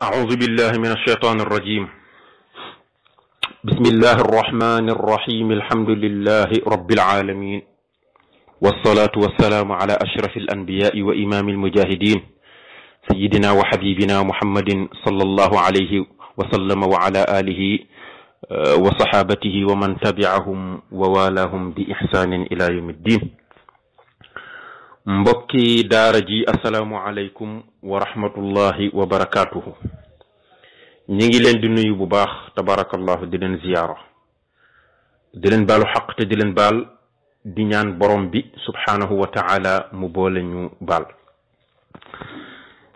أعوذ بالله من الشيطان الرجيم. بسم الله الرحمن الرحيم. الحمد لله رب العالمين، والصلاة والسلام على أشرف الأنبياء وإمام المجاهدين سيدنا وحبيبنا محمد صلى الله عليه وسلم وعلى آله وصحابته ومن تبعهم ووالاهم بإحسان إلى يوم الدين. mbokki daara ji assalaamu aleykum wa rahmatullahi wa barakatuhu. ñi ngi leen di nuyu bu baax tabarakallahu di leen ziyaara, di leen baalu xaq te di leen baal, di ñaan borom bi subhanahu wa ta'ala mu boole ñu baal.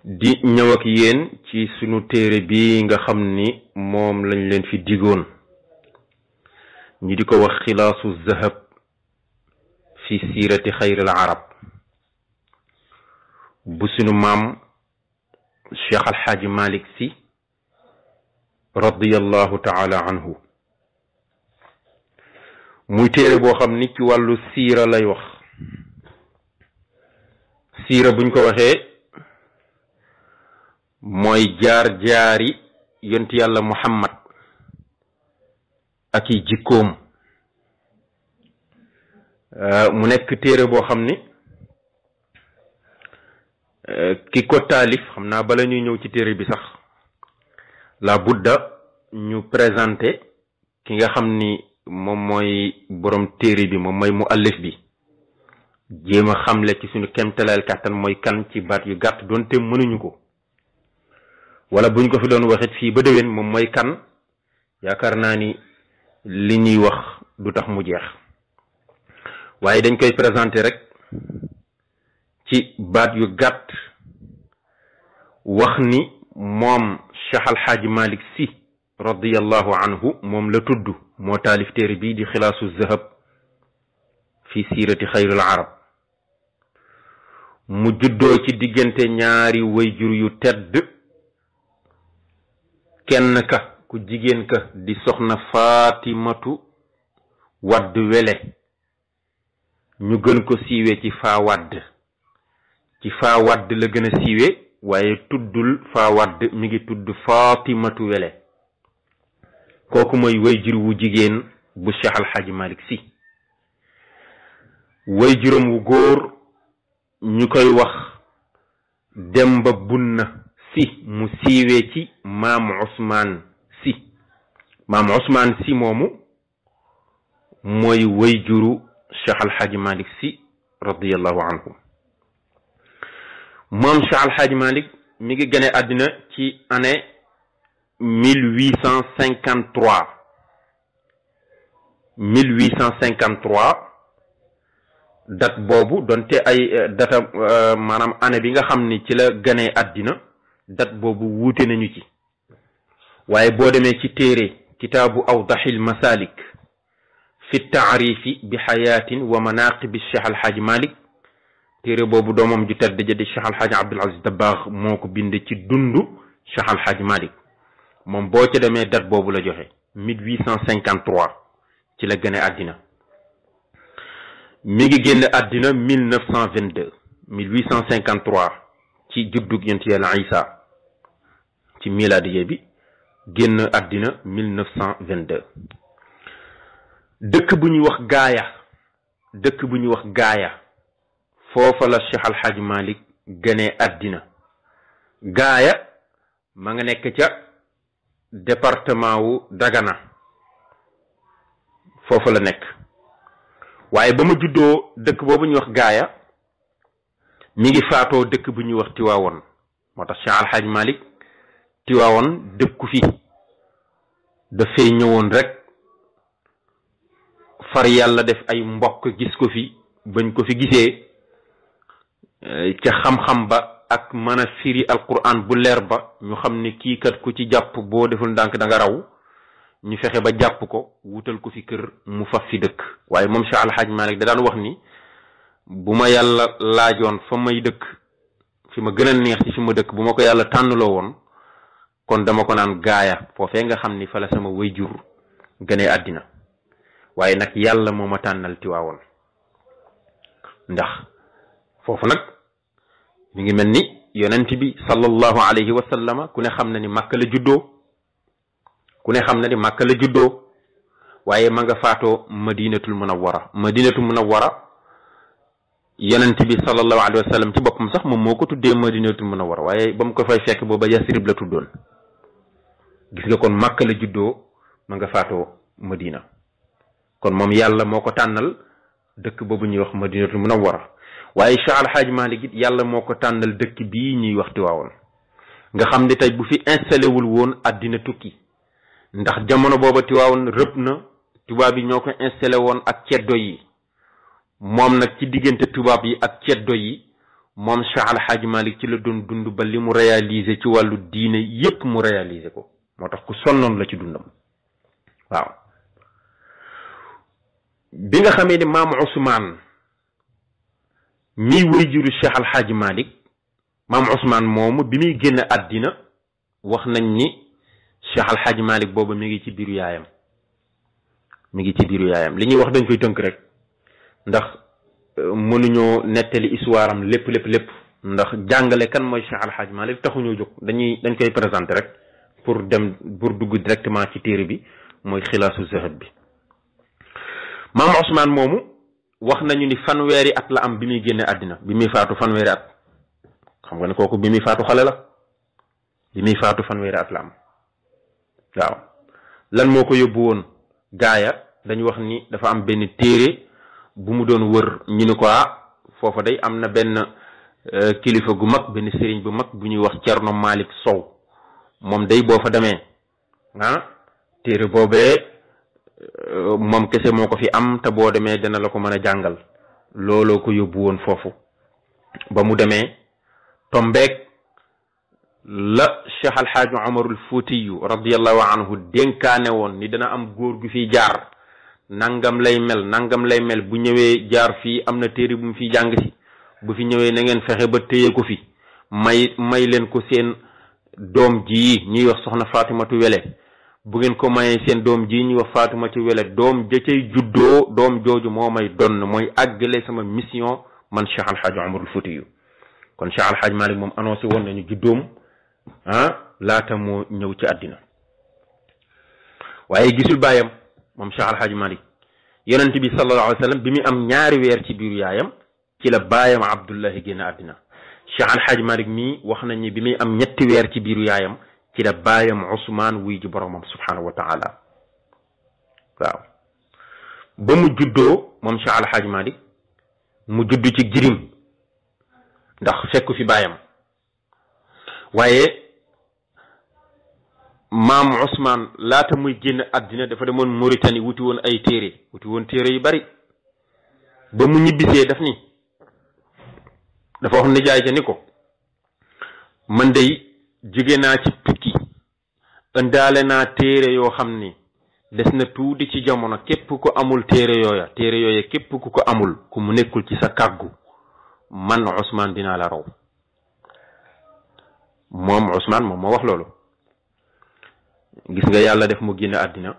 di ñëw ak yéen ci sunu téere bi nga xam ni moom lañ leen fi digoon, ñi di ko wax xilaasu zahab fi siirati xayril arab bu sunu maam Cheikh Alxaaji Malik Si radiyallahu taala anhu. muy téere boo xam ni ci wàllu siira lay wax. siira buñ ko waxee mooy jaar-jaari yonti yàlla Muhammad ak i jikkoom. mu nekk téere boo xam ni ki ko taalif xam naa bala ñuy ñëw ci téere bi sax la budda ñu présenté ki nga xam ni moom mooy borom téere bi, moom mooy mu allif bi, jéem a xamle ci suñu kemtalal kàttan mooy kan ci baat yu gàtt doonte mënuñu ko, wala buñ ko fi doon waxit fii ba déwén moom mooy kan. yaakaar naa ni li ñuy wax du tax mu jeex, waaye dañ koy présenté rek ci baat yu gàtt wax ni moom Cheikh Alxaaji Malik Si radiyallahu anhu moom la tudd, moo taalif téere bii di xilaasu zahab fi siirati xayril arab. mu juddoo ci diggante ñaari wayjur yu tedd, kenn ka ku jigéen ka di soxna Fatimatu Wadd Wele, ñu gën ko siiwe ci Faa Wadd. ci Faa Wadd la gën a siiwe, waaye tuddul Faa Wadd, mi ngi tudd Fatimatu Wele. kooku mooy wayjur wu jigéen bu Cheikh Alxaaji Malik Si. wayjuram wu góor ñu koy wax Demba Bunna Si, mu siiwee ci maam Usmaan Si. maam Usmaan Si moomu mooy wayjuru Cheikh Alxaaji Malik Si radiyallahu anhu. moom Cheikh Alxaaji Malik mi ngi gane àddina ci année 1853 date boobu donte ay data maanaam année bi nga xam ni ci la gane àddina, date boobu wuute nañu ci. waaye boo demee ci téere kitaabu awdaxil masalik fi taarifi bi xayaatin wa manaqibi Cheikh Alxaaji Malik, téere boobu doomam ju tedd ja di Cheikh Alxaaji Abdul Aziz Dabakh moo ko bind ci dundu Cheikh Alxaaji Malik. moom boo ca demee date boobu la joxe 1853 ci la gane àddina. mi ngi génn àddina 1853 ci juddug yonent Yàlla Isa ci miladiye bi, génn àddina 1922. dëkk bu ñuy wax gaaya foofa la Cheikh Alxaaji Malik gane àddina. gaaya ma nga nekk ca département wu Dagana, foofa la nekk. waaye ba ma juddoo dëkk boobu ñuy wax gaaya mi ngi faatoo dëkk bu ñuy wax Tiwaawoon. moo tax Cheikh Alxaaji Malik Tiwaawoon dëkku fi, dafay ñëwoon rek far yàlla def ay mbokk gis ko fi. bañ ko fi gisee ca xam-xam ba ak mën a firi alquran bu leer ba, ñu xam ni kii kat ku ci jàpp boo deful ndànk da nga raw. ñu fexe ba jàpp ko, wutal ko fi kër mu faf fi dëkk. waaye moom Cheikh Alxaaji Malik da daan wax ni bu ma yàlla laajoon fa may dëkk, fi ma gën a neex ci fi ma dëkk, bu ma ko yàlla tànnloo woon, kon dama ko naan gaaya, foofee nga xam ni fa la sama wayjur gënee àddina. waaye nag yàlla moo ma tànnal Tiwaawoon, ndax foofu nag mi ngi mel ni yonent bi sallallahu alayhi wa sallama ku ne xam na ni Makka la juddoo ku ne xam na ni Makka la juddoo waaye ma nga faatoo madinatul munawwara yonent bi sallallahu alayhi wa sallam ci boppam sax moom moo ko tuddee madinatul munawwara waaye ba mu ko fay fekk booba Yasrib la tuddoon gis nga kon Makka la juddoo ma nga faatoo madina kon moom yàlla moo ko tànnal dëkk boobu ñuy wax madinatul munawwara waaye Cheikh Al Hadj Malick it yàlla moo ko tànnal dëkk bii ñuy wax Tiwaawoon nga xam ne tey bu fi installé wul woon àddina tukki ndax jamono booba Tiwaawoon rëbb na tubaab yi ñoo ko installé woon ak ceddo yi moom nag ci diggante tubaab yi ak ceddo yi moom Cheikh Al Hadj Malick ci la doon dund ba li mu réalisé ci wàllu diine yépp mu réalisé ko moo tax ku sonnoon la ci dundam waaw bi nga xamee ni maam Ousmane mii wayjuru Cheikh Al Hadj Malick maam Ousmane moomu bi muy génn àddina wax nañ ni Cheikh Al Hadj Malick boobu mi ngi ci biiru yaayam li ñuy wax dañ koy tënk rek ndax mënuñoo nettali histoire am lépp ndax jàngale kan mooy Cheikh Al Hadj Malick taxuñoo jóg dañ koy présenter rek pour dugg directement ci téere bi mooy xilaasu zahab bi maam Ousmane moomu wax nañu ni fanweeri at la am bi muy génne àddina bi muy faatu fanweeri at xam nga ne kooku bi muy faatu xale la bi muy faatu fanweeri at la am waaw lan moo ko yóbbu woon gaaya dañu wax ni dafa am benn téere bu mu doon wër ñu ni ko foofa day am na benn kilifa gu mag benn sëriñ bu mag bu ñuy wax Cerno Malick Sow moom day boo fa demee téere boobee moom kese moo ko fi am te boo demee dana la ko mën a jàngal looloo ko yóbbu woon foofu ba mu demee tombeek la Cheikh Al Hadj Omarul Fuutiyu radiyallahu anhu dénkaane woon ni dana am góor gu fi jaar nangam lay mel bu ñëwee jaar fii am na téere bu mu fi jàng si bu fi ñëwee na ngeen fexe ba téye ko fi may leen ko seen doom ji ñuy wax soxna Fatimatu Wele bu ngeen ko mayee seen doom ji ñuy wax Fatimatu Wele doom ja cay juddoo doom jooju moo may donn mooy àggale sama mission man Cheikh Al Hadj Omarul Fuutiyu kon Cheikh Al Hadj Malick moom annoncé woon nañu juddoom laata moo ñëw ci àddina waaye gisul baayam moom Cheikh Al Hadj Malick yonent bi sallallahu alayhi wa sallam bi mu am ñaari weer ci biiru yaayam ci la baayam Abdullahi génn àddina Cheikh Al Hadj Malick mii wax nañ ni bi muy am ñetti weer ci biiru yaayam ci la baayam Ousmane wuy ji boromam subhanahu wa taala waaw ba mu juddoo moom Cheikh Al Hadj Malick mu judd ci jirim ndax fekku fi baayam waaye maam Ousmane laata muy génn àddina dafa demoon Mauritanie wuti woon téere yu bari ba mu ñibbisee dafa wax nijaay ja ni ko man day jóge naa ci tukki ëndaale naa téere yoo xam ni des na tuuti ci jamono képp ku amul téere yooya képp ku ko amul ku mu nekkul ci sa kàggu man Ousmane dinaa la raw moom Ousmane moom moo wax loolu gis nga yàlla def mu génn àddina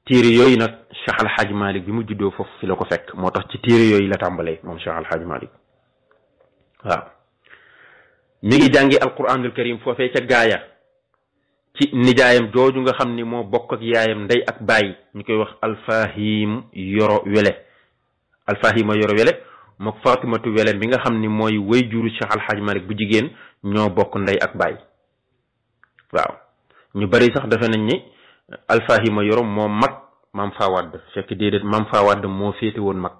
téere yooyu nag Cheikh Al Hadj Malick bi mu juddoo foofu fi la ko fekk moo tax ci téere yooyu la tàmbalee moom Cheikh Al Hadj Malick waaw mi ngi jàngi alquranul karim foofee ca gaaya ci nijaayam jooju nga xam ni moo bokk ak yaayam ndey ak baay ñu koy wax Alfahima Yoro Wele mook Fatimatu Wele bi nga xam ni mooy way juru Cheikh Al Hadj Malick bu jigéen ñoo bokk ndey ak baay waaw ñu bari sax defe nañ ni Alfahima Yoro moo mag maam Fawad fekk déedéet maam Fawad moo féete woon mag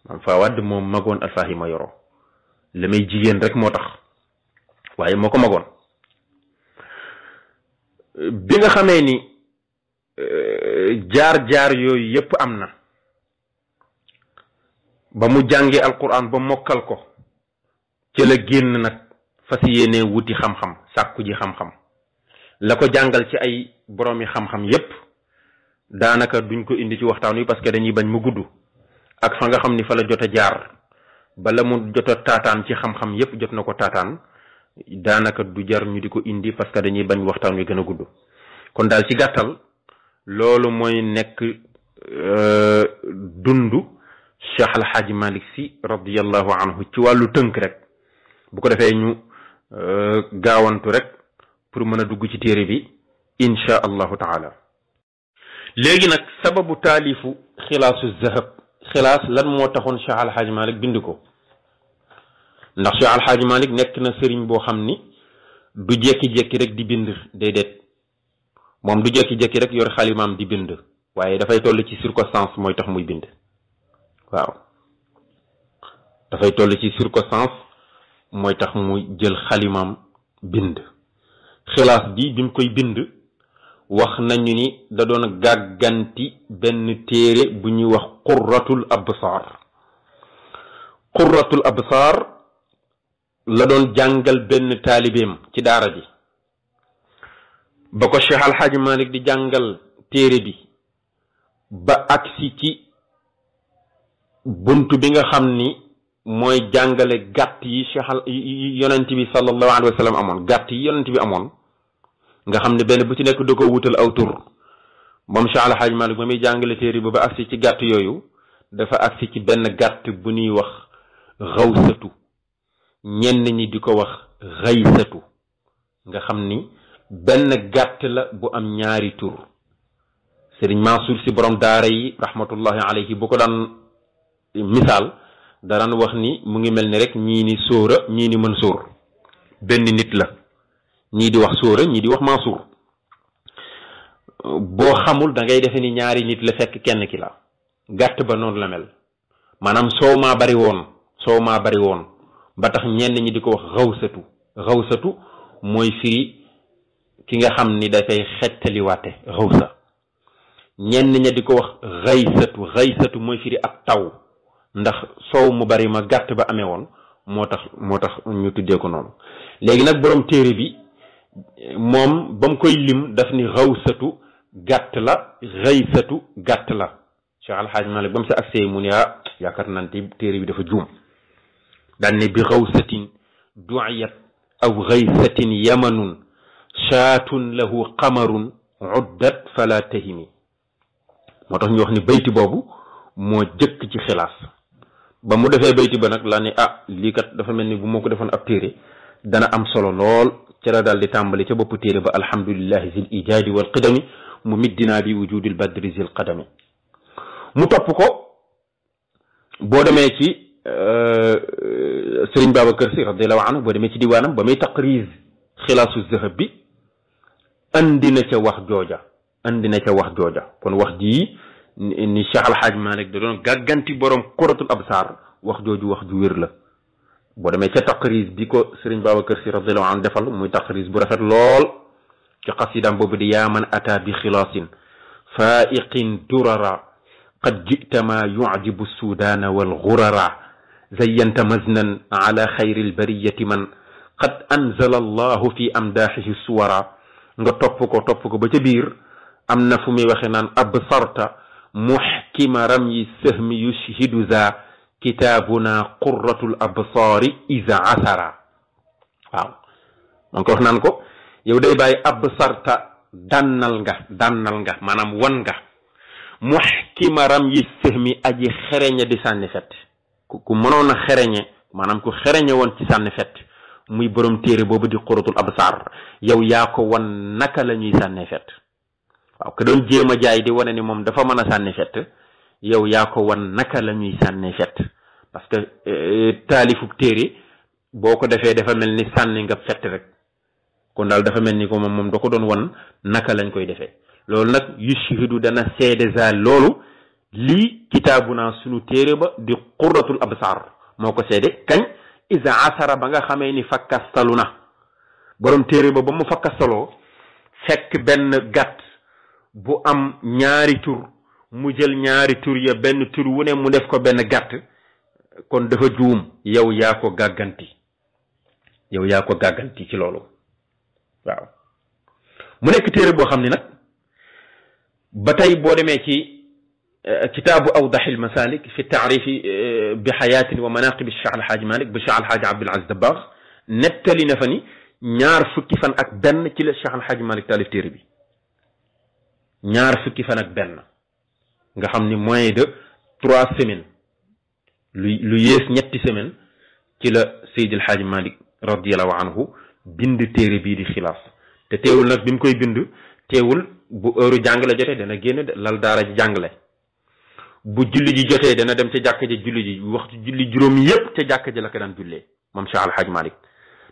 maam Fawad moo magoon Alfahima Yoro la may jigéen rek moo tax waaye moo ko magoon bi nga xamee ni jaar yooyu yépp am na ba mu jàngee alquran ba mokkal ko ci la génn nag fas yéene wuti xam-xam sàkku ji xam-xam la ko jàngal ci ay boroomi xam-xam yépp daanaka duñ ko indi ci waxtaan wi parce que dañuy bañ mu gudd ak fa nga xam ni fa la jot a jaar bala mu jot a taataan ci xam-xam yépp jot na ko taataan daanaka du jar ñu di ko indi parce que dañuy bañ waxtaan wi gën a gudd kon daal ci gàttal loolu mooy nekk dundu Cheikh Al Hadj Malick Sy radiyallahu anhu ci wàllu tënk rek bu ko defee ñu gaawantu rek pour mën a dugg ci téere bi insha allahu taala. léegi nag sababu taalifu xilaasu zahab, xilaas lan moo taxoon Cheikh Al Hadj Malick bind ko? ndax Cheikh Al Hadj Malick nekk na sëriñ boo xam ni du jekki-jekki rek di bind, déedéet moom du jekki-jekki rek yor xalimaam di bind, waaye dafay toll ci circonstance mooy tax muy bind. waaw dafay toll ci circonstance mooy tax muy jël xalimaam bind. xilaas bi mu koy bind wax nañu ni da doon gàgganti benn téere bu ñuy wax qurratul absar. qurratul absar la doon jàngal benn taalibeem ci daara ji. ba ko Cheikh Al Hadj Malick di jàngal téere bi ba agsi ci buntu bi nga xam ni mooy jàngale gàtt yi yonent bi sallallahu alayhi wa sallam amoon, gàtt yi yonent bi amoon nga xam ne benn bu ci nekk da ko wutal aw tur. moom Cheikh Al Hadj Malick ba muy jàngale téere bi ba agsi ci gàtt yooyu dafa agsi ci benn gàtt bu ñuy wax xawsatu, ñenn ñi di ko wax xaysatu, nga xam ni benn gàtt la bu am ñaari tur. Sëriñ Mansour si borom daara yi rahmatullahi alayhi bu ko daan misaal daraan wax ni mu ngi mel ni rek ñii ni sóora ñii ni Mansour, benn nit la, ñii di wax sóora ñii di wax Mansour. boo xamul da ngay defe ni ñaari nit la fekk kenn ki la. gàtt ba noonu la mel, maanaam soow maa bari woon ba tax ñenn ñi di ko wax xawsatu. xawsatu mooy firi ki nga xam ni dafay xettaliwaate, xawsa. ñenn ña di ko wax xaysatu. xaysatu mooy firi ab taw, ndax soow mu bari ma gàtt ba amee woon moo tax ñu tuddee ko noonu. léegi nag borom téere bi moom ba mu koy lim daf ni xawsatu gàtt la, xaysatu gàtt la. Cheikh Al Hadj Malick ba mu sa agsee mu ne yaakaar naa ne téere bi dafa juum. daan ne bi xawsatin du'iyat aw xaysatin yamanun shaatun lahu qamarun uddat fala tahimi. moo tax ñu wax ni bayti boobu moo jëkk ci xilaas. ba mu defee bayti ba nag la ne lii kat dafa mel ni bu moo ko defoon ab téere dana am solo lool. ca la daal di tàmbali ca bopp téere ba alhamdulillahi zil ijaadi wal qidami mu middinaa bi wujudil badri zil qadami. mu topp ko boo demee ci Sëriñ Babacar Si radiyallahu anhu, boo demee ci diwaanam ba muy taqriz xilaasu zahab bi andi na ca wax jooja. kon wax jii ni Cheikh Al Hadj Malick da doon gàgganti borom qurratul absar, wax jooju wax ju wér la. boo demee ca taqriz bi ko Sëriñ Babacar Si radiyallahu anhu defal muy taqriz bu rafet lool ci xasidaam boobu di yaa man ata bi xilaasin faiqin durara qad jita ma yujibu sudaana walgurara zayyanta maznan ala xayri albariyati man qad anzala allahu fi amdaaxihi suwara. nga topp ko ba ca biir am na fu muy waxe naan absarta muxkima ramyi sahmi yushhidu za kitaabuna qurratul absaari iza asara. waaw man ko wax naan ko yow day bàyyi absarta dànnal nga maanaam wan nga muxkima ramyi sahmi aji xereñe di sànni fet. ku mënoon a xereñe, maanaam ku xereñe woon ci sànni fet muy borom téere boobu di qurratul absar. yow yaa ko wan naka la ñuy sànni fet. waaw ka doon jéem a jaay di wane ni moom dafa mën a sànni fet, yow yaa ko wan naka la ñuy sànni fet. parce que taalifub téere boo ko defee dafa mel ni sànni nga fet rek, kon daal dafa mel ni ko moom da ko doon wan naka lañ koy defee. loolu nag yushhidu dana seede za loolu lii kitaabuna sunu téere ba di qurratul absar moo ko seede kañ isa asara ba nga xamee ni fakkastalu na. borom téere ba mu fakkastaloo fekk benn gàtt bu am ñaari tur, mu jël ñaari tur ya benn tur wu ne mu def ko benn gàtt, kon dafa juum. yow yaa ko gàgganti ci loolu. waaw mu nekk téere boo xam ni nag ba tey boo demee ci kitaabu awdaxil masalik fi taarifi bi xayaatin wa manaqibi Cheikh Al Hadj Malick bi Cheikh Al Hadj Abdul Aziz Dabakh nettali na fa ni 20 fan ak benn ci la Cheikh Al Hadj Malick taalif téere bi. 20 fan ak benn nga xam ni moins de 3 semaines lu yées ñetti semaines ci la Seydi El Hadj Malick radiyallahu anhu bind téere bii di xilaas te teewul nag bi mu koy bind teewul bu heure jàngale jotee dana génn lal daara ji jàngale bu julli ji jotee dana dem ca jàkka ji julli ji waxtu julli juróom yépp ca jàkka ji la ko daan jullee moom Cheikh Al Hadj Malick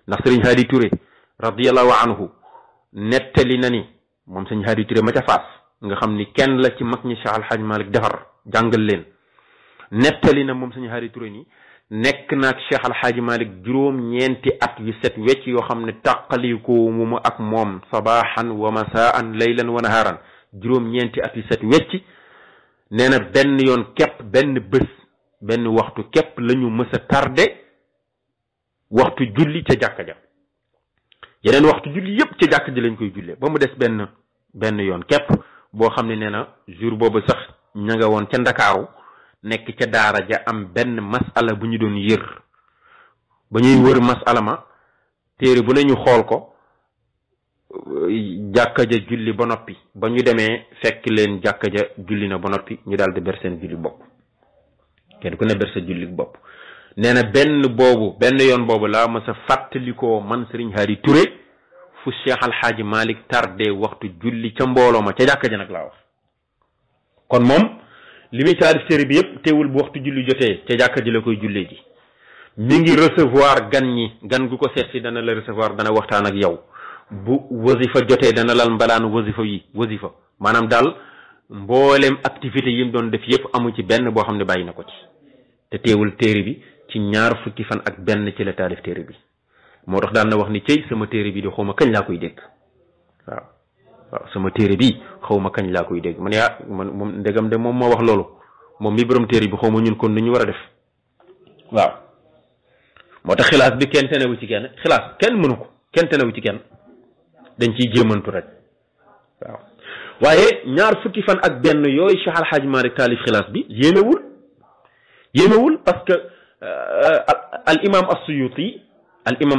ndax sëriñ Hadi Touré radiyallahu anhu nettali na ni moom sëriñ Hadi Touré ma ca Faas nga xam ni kenn la ci mag ñi Cheikh Al Hadj Malick defar jàngal leen nettali na moom sëriñ Hadi Touré ni nekk naag Cheikh Al Hadj Malick juróom-ñeenti at yu set wecc yoo xam ne tàqalikoo mu ma ak moom sabaxan wa masaan laylan wa naharan juróom-ñeenti at yu set wecc nee na benn yoon képp benn bés benn waxtu képp la ñu mës a tardé waxtu julli ca jàkka ja yeneen waxtu julli yépp ca jàkka ji lañ koy jullee ba mu des benn yoon képp boo xam ne nee na jour boobu sax ña nga woon ca Ndakaaru nekk ca daara ja am benn masala bu ñu doon yër ba ñuy wër masala ma téere bu ne ñu xool ko jàkka ja julli ba noppi ba ñu demee fekk leen jàkka ja julli na ba noppi ñu daal di ber seen julli bopp kenn ku ne ber sa julli bopp nee na benn yoon boobu laa ma sa fàttalikoo man Serigne Hadi Touré fu Cheikh Al Hadj Malick tardé waxtu julli ca mbooloo ma ca jàkka ja nag laa wax kon moom li muy taalif téere bi yëpp teewul bu waxtu julli jotee ca jàkka ji la koy jullee ji mi ngi recevoir gan gu ko seet si dana la recevoir dana waxtaan ak yow bu wasifa jotee dana lal mbalaanu wasifa maanaam daal mboolem activité yi mu doon def yëpp amu ci benn boo xam ne bàyyi na ko ci te teewul téere bi ci 20 fukki fan ak benn ci la taalif téere bi moo tax daan na wax ni cey sama téere bi di xawma kañ laa koy dégg waaw sama téere bi xawma kañ laa koy dégg man yaa man moom ndegam de moom moo wax loolu moom mi borom téere bi xawma ñun kon nu ñu war a def waaw moo tax xilaas bi kenn tenewu ci kenn xilaas kenn mënu ko kenn tenewu ci kenn dañ ciy jéemantu rek waaw waaye 20 fukki fan ak benn yooyu Cheikh Al Hadj Malick taalif xilaas bi yéemewul parce que al imam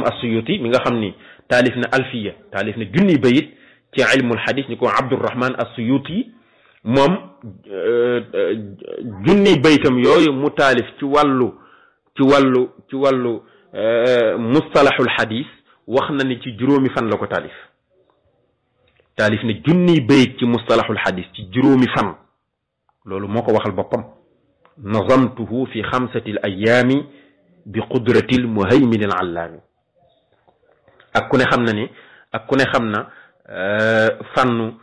as-Suyuti mi nga xam ni taalif na alfiya taalif na junni bayit ci ilmul hadis ni ko Abdurrahman as-Suyuti moom junni baytam yooyu mu taalif ci wàllu mustalahul hadis wax na ni ci juróomi fan la ko taalif ne junni bayit ci mustalahul hadis ci juróomi fan loolu moo ko waxal boppam nazamtuhu fi 5 ayaami bi qudratil muhaymin al allaami ak ku ne xam na fànnu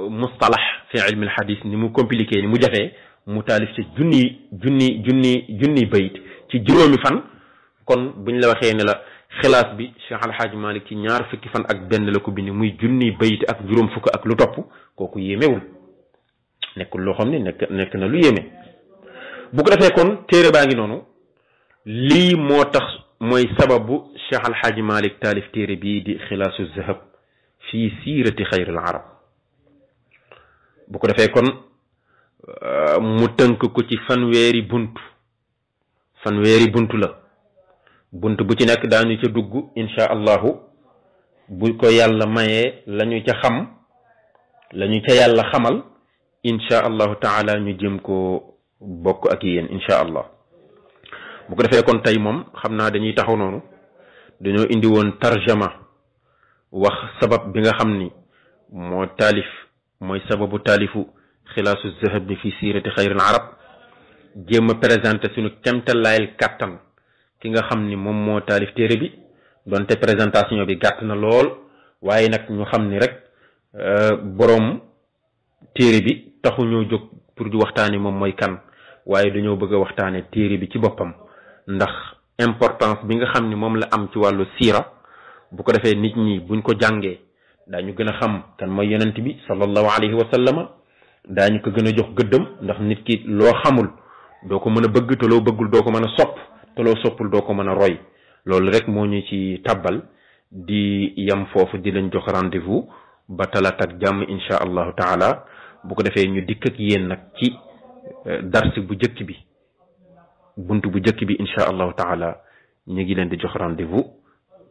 mustalax fi ilmi al hadis ni mu compliqué ni mu jafee mu taalif ci junni bayit ci juróomi fan kon buñ la waxee ne la xilaas bi Cheikh Al Hadj Malick ci 20 fukki fan ak benn la ko bind muy junni bayit ak juróom fukk ak lu topp kooku yéemewul nekkul loo xam ne nekk na lu yéeme bu ko defee kon téere baa ngi noonu lii moo tax mooy sababu Cheikh Al Hadj Malick taalif téere bii di xilaasu zahab fii siirati xayril arab bu ko defee kon mu tënk ko ci fanweeri buntu la bunt bu ci nekk daañu ca dugg insha allahu bu ko yàlla mayee lañu ca xam lañu ca yàlla xamal insha allahu taala ñu jëm ko bokk ak yéen insha allah bu ko defee kon tey moom xam naa dañuy taxaw noonu dañoo indi woon tarjama wax sabab bi nga xam ni moo taalif mooy sababu taalifu xilaasu zahab bi fi siirati xayril arab jéem a présenté suñu kemtalaayal kàttan ki nga xam ni moom moo taalif téere bi donte présentation bi gàtt na lool waaye nag ñu xam ni rek boroom téere bi taxu ñoo jóg pour di waxtaane moom mooy kan waaye dañoo bëgg a waxtaane téere bi ci boppam ndax importance bi nga xam ni moom la am ci wàllu siira bu ko defee nit ñi buñ ko jàngee daañu gën a xam kan mooy yonent bi sallallahu alayhi wa sallama daañu ko gën a jox gëddam ndax nit ki loo xamul doo ko mën a bëgg te loo bëggul doo ko mën a sopp te loo soppul doo ko mën a roy loolu rek moo ñu ci tabbal di yam foofu di leen jox rendez-vous ba talaata ak jàmm insha allahu taala bu ko defee ñu dikk ak yéen nag ci darsi bu jëkk bi buntu bu jëkk bi insha allahu taala ñu ngi leen di jox rendez-vous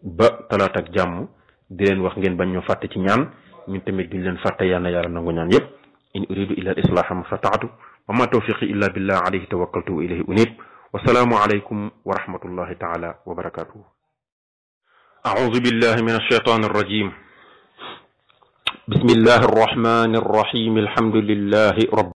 ba talaata ak jàmm di leen wax ngeen bañ ñoo fàtte ci ñaan ñun tamit duñ leen fàtte yàlla yàlla nangu ñaan yépp in uridu illa al islaha ma stata'tu wa ma tawfiqi illa billah alayhi tawakkaltu wa ilayhi unib والسلام عليكم ورحمة الله تعالى وبركاته أعوذ بالله من الشيطان الرجيم بسم الله الرحمن الرحيم الحمد لله رب